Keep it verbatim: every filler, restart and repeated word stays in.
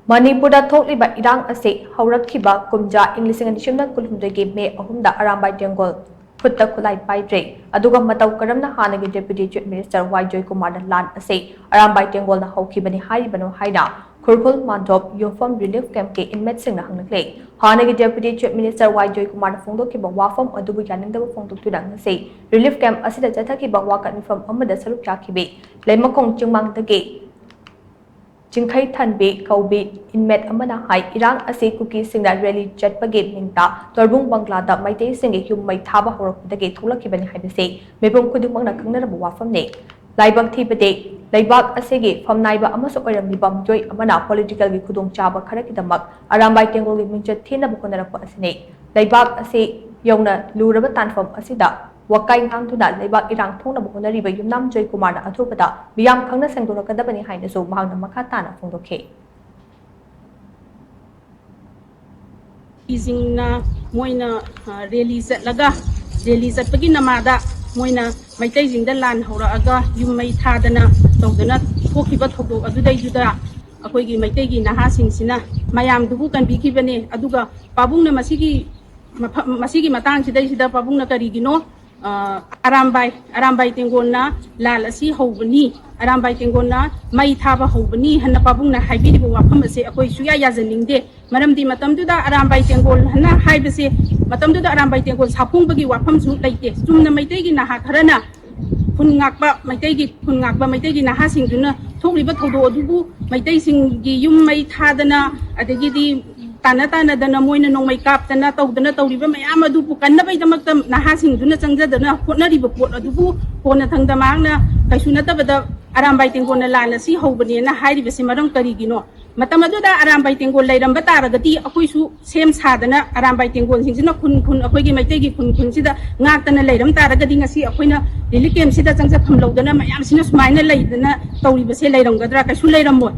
ꯃꯅꯤꯄꯨꯔꯗ ꯊꯣꯛꯂꯤꯕ ꯏꯔꯥꯡ ꯑꯁꯤ ꯍꯧꯔꯛꯈꯤꯕ ꯀꯨꯝꯖꯥ ꯏꯪ ꯂꯤꯁꯤꯡ ꯑꯅꯤ ꯁꯤꯝꯅ ꯀꯨꯟꯍꯨꯝꯗꯣꯏꯒꯤ ꯃꯦ ꯑꯍꯨꯝꯗ ꯑꯔꯥꯝꯕꯥꯏ ꯇꯦꯡꯒꯣꯜ ꯈꯨꯠꯇ ꯈꯨꯠꯂꯥꯏ ꯄꯥꯏꯗ꯭ꯔꯦ꯫ ꯑꯗꯨꯒ ꯃꯇꯧ ꯀꯔꯝꯅ ꯍꯥꯟꯅꯒꯤ Deputy Chief Minister ꯋꯥꯏ ꯖꯣꯏꯀꯨꯃꯥꯔꯅ ꯂꯥꯟ ꯑꯁꯤ ꯑꯔꯥꯝꯕꯥꯏ ꯇꯦꯡꯒꯣꯜꯅ ꯍꯧꯈꯤꯕꯅꯤ ꯍꯥꯏꯔꯤꯕꯅꯣ ꯍꯥꯏꯅ ꯈꯨꯔꯈꯨꯜ ꯃꯥꯟꯗꯣꯞ ꯌꯨꯝꯐꯝ relief camp ꯀꯤ inmate ꯁꯤꯡꯅ ꯍꯪꯂꯛꯂꯦ꯫ ꯍꯥꯟꯅꯒꯤ Deputy Chief Minister ꯋꯥꯏ ꯖꯣꯏꯀꯨꯃꯥꯔꯅ ꯐꯣꯡꯗꯣꯛꯈꯤꯕ ꯋꯥꯐꯝ ꯑꯗꯨꯕꯨ ꯌꯥꯅꯤꯡꯗꯕ ꯐꯣꯡꯗꯣꯛꯇꯨꯅ ꯉꯁꯤ relief camp ꯑꯁꯤꯗ ꯆꯠꯊꯈꯤꯕ ꯋꯥꯀꯠ ꯃꯤꯐꯝ ꯑꯃꯗ ꯁꯔꯨꯛ ꯌꯥꯈꯤꯕꯤ ꯂꯩꯃꯈꯣꯡ ꯆꯤꯡꯃꯥꯡꯗꯒꯤ ꯆꯤꯡꯈꯩ ꯊꯟꯕꯤ ꯀꯧꯕꯤ inmate ꯑꯃꯅ ꯍꯥꯏ, ꯏꯔꯥꯡ ꯑꯁꯤ ꯀꯨꯀꯤꯁꯤꯡꯅ rally ꯆꯠꯄꯒꯤ ꯃꯤꯡꯇ ꯇꯣꯔꯕꯨꯡ ꯕꯪꯒ꯭ꯂꯥꯗ ꯃꯩꯇꯩꯁꯤꯡꯒꯤ ꯌꯨꯝ ꯃꯩ ꯊꯥꯕ ꯍꯧꯔꯛꯄꯗꯒꯤ ꯊꯣꯛꯂꯛꯈꯤꯕꯅꯤ ꯍꯥꯏꯕꯁꯤ ꯃꯤꯄꯨꯝ ꯈꯨꯗꯤꯡꯃꯛꯅ ꯈꯪꯅꯔꯕ ꯋꯥꯐꯝꯅꯤ꯫ ꯂꯥꯏꯕꯛ ꯊꯤꯕꯗꯤ, ꯂꯩꯕꯥꯛ ꯑꯁꯤꯒꯤ ꯐꯝꯅꯥꯏꯕ ꯑꯃꯁꯨ ꯑꯣꯏꯔꯝꯂꯤꯕ ꯃꯤꯑꯣꯏ ꯑꯃꯅ political ꯒꯤ ꯈꯨꯗꯣꯡꯆꯥꯕ ꯈꯔꯒꯤꯗꯃꯛ ꯑꯔꯥꯝꯕꯥꯏ ꯇꯦꯡꯒꯣꯜꯒꯤ ꯃꯤꯡꯆꯠ ꯊꯤꯅꯕ ꯍꯣꯠꯅꯔꯛꯄ ꯑꯁꯤꯅꯤ꯫ ꯂꯩꯕꯥꯛ ꯑꯁꯤ ꯌꯧꯅ ꯂꯨꯔꯕ ꯇꯥꯟꯐꯝ ꯑꯁꯤꯗ ꯋꯥꯀꯥꯏ ꯉꯥꯡꯗꯨꯅ ꯂꯩꯕꯥꯛ ꯏꯔꯥꯡ ꯊꯣꯛꯅꯕ ꯍꯣꯠꯅꯔꯤꯕ ꯌꯨꯝꯅꯥꯝ ꯖꯣꯏꯀꯨꯃꯥꯔꯅ ꯑꯊꯨꯕꯗ ꯃꯤꯌꯥꯝ ꯈꯪꯅ ꯁꯦꯡꯗꯣꯔꯛꯀꯗꯕꯅꯤ ꯍꯥꯏꯅꯁꯨ ꯃꯍꯥꯛꯅ ꯃꯈꯥ ꯇꯥꯅ ꯐꯣꯡꯗꯣꯛꯈꯤ꯫ ꯁꯤꯡꯅ ꯃꯣꯏꯅ, ꯑ, rally ꯆꯠꯂꯒ, rally ꯆꯠꯄꯒꯤ ꯅꯃꯥꯗ ꯃꯣꯏꯅ ꯃꯩꯇꯩꯁꯤꯡꯗ ꯂꯥꯟ ꯍꯧꯔꯛꯑꯒ ꯌꯨꯝ ꯃꯩ ꯊꯥꯗꯅ ꯇꯧꯗꯅ ꯊꯣꯛꯈꯤꯕ ꯊꯧꯗꯣꯛ ꯑꯗꯨꯗꯩꯗꯨꯗ ꯑꯩꯈꯣꯏꯒꯤ ꯃꯩꯇꯩꯒꯤ ꯅꯍꯥꯁꯤꯡꯁꯤꯅ ꯃꯌꯥꯝꯗꯨꯕꯨ ꯀꯟꯕꯤꯈꯤꯕꯅꯦ꯫ ꯑꯗꯨꯒ ꯄꯥꯕꯨꯡꯅ ꯃꯁꯤꯒꯤ ꯃꯐꯝ, ꯃꯁꯤꯒꯤ ꯃꯇꯥꯡꯁꯤꯗꯩꯁꯤꯗ ꯄꯥꯕꯨꯡꯅ ꯀꯔꯤꯒꯤꯅꯣ, ꯑ, ꯑꯔꯥꯝꯕꯥꯏ, ꯑꯔꯥꯝꯕꯥꯏ ꯇꯦꯡꯒꯣꯜꯅ ꯂꯥꯟ ꯑꯁꯤ ꯍꯧꯕꯅꯤ, ꯑꯔꯥꯝꯕꯥꯏ ꯇꯦꯡꯒꯣꯜꯅ ꯃꯩ ꯊꯥꯕ ꯍꯧꯕꯅꯤ ꯍꯥꯏꯅ ꯄꯥꯕꯨꯡꯅ ꯍꯥꯏꯕꯤꯔꯤꯕ ꯋꯥꯐꯝ ꯑꯁꯦ ꯑꯩꯈꯣꯏ ꯁꯨꯌꯥ ꯌꯥꯖꯅꯤꯡꯗꯦ꯫ ꯃꯔꯝꯗꯤ ꯃꯇꯝꯗꯨꯗ ꯑꯔꯥꯝꯕꯥꯏ ꯇꯦꯡꯒꯣꯜ ꯍꯥꯏꯅ ꯍꯥꯏꯕꯁꯦ, ꯃꯇꯝꯗꯨꯗ ꯑꯔꯥꯝꯕꯥꯏ ꯇꯦꯡꯒꯣꯜ ꯁꯥꯐꯣꯡꯕꯒꯤ ꯋꯥꯐꯝꯁꯨ ꯂꯩꯇꯦ꯫ ꯆꯨꯝꯅ ꯃꯩꯇꯩꯒꯤ ꯅꯍꯥ ꯈꯔꯅ ꯈꯨꯟ ꯉꯥꯛꯄ, ꯃꯩꯇꯩꯒꯤ ꯈꯨꯟ ꯉꯥꯛꯄ ꯃꯩꯇꯩꯒꯤ ꯅꯍꯥꯁꯤꯡꯗꯨꯅ ꯊꯣꯛꯂꯤꯕ ꯊꯧꯗꯣꯛ ꯑꯗꯨꯕꯨ ꯃꯩꯇꯩꯁꯤꯡꯒꯤ ꯌꯨꯝ ꯃꯩ ꯊꯥꯗꯅ, ꯑꯗꯒꯤꯗꯤ ꯇꯥꯟꯅ ꯇꯥꯟꯅꯗꯅ ꯃꯣꯏꯅ ꯅꯣꯡꯃꯩ ꯀꯥꯞꯇꯅ ꯇꯧꯗꯅ ꯇꯧꯔꯤꯕ ꯃꯌꯥꯝ ꯑꯗꯨꯕꯨ ꯀꯟꯅꯕꯒꯤꯗꯃꯛꯇ ꯅꯍꯥꯁꯤꯡꯗꯨꯅ ꯆꯪꯖꯗꯅ ꯍꯣꯠꯅꯔꯤꯕ ꯄꯣꯠ ꯑꯗꯨꯕꯨ ꯀꯣꯟꯅꯊꯪꯗ ꯃꯍꯥꯛꯅ ꯀꯩꯁꯨ ꯅꯠꯇꯕꯗ ꯑꯔꯥꯝꯕꯥꯏ ꯇꯦꯡꯒꯣꯜꯅ ꯂꯥꯟ ꯑꯁꯤ ꯍꯧꯕꯅꯦꯅ ꯍꯥꯏꯔꯤꯕꯁꯤ ꯃꯔꯝ ꯀꯔꯤꯒꯤꯅꯣ? ꯃꯇꯝ ꯑꯗꯨꯗ ꯑꯔꯥꯝꯕꯥꯏ ꯇꯦꯡꯒꯣꯜ ꯂꯩꯔꯝꯕ ꯇꯥꯔꯒꯗꯤ ꯑꯩꯈꯣꯏꯁꯨ ꯁꯦꯝ ꯁꯥꯗꯅ ꯑꯔꯥꯝꯕꯥꯏ ꯇꯦꯡꯒꯣꯜꯁꯤꯡꯁꯤꯅ ꯈꯨꯟ ꯈꯨꯟ, ꯑꯩꯈꯣꯏꯒꯤ ꯃꯩꯇꯩꯒꯤ ꯈꯨꯟ ꯈꯨꯟꯁꯤꯗ ꯉꯥꯛꯇꯅ ꯂꯩꯔꯝ ꯇꯥꯔꯒꯗꯤ ꯉꯁꯤ ꯑꯩꯈꯣꯏꯅ relief camp ꯁꯤꯗ ꯆꯪꯖꯐꯝ ꯂꯧꯗꯅ ꯃꯌꯥꯝꯁꯤꯅ ꯁꯨꯃꯥꯏꯅ ꯂꯩꯗꯅ ꯇꯧꯔꯤꯕꯁꯦ ꯂꯩꯔꯝꯒꯗ꯭ꯔꯥ? ꯀꯩꯁꯨ ꯂꯩꯔꯝꯃꯣꯏ꯫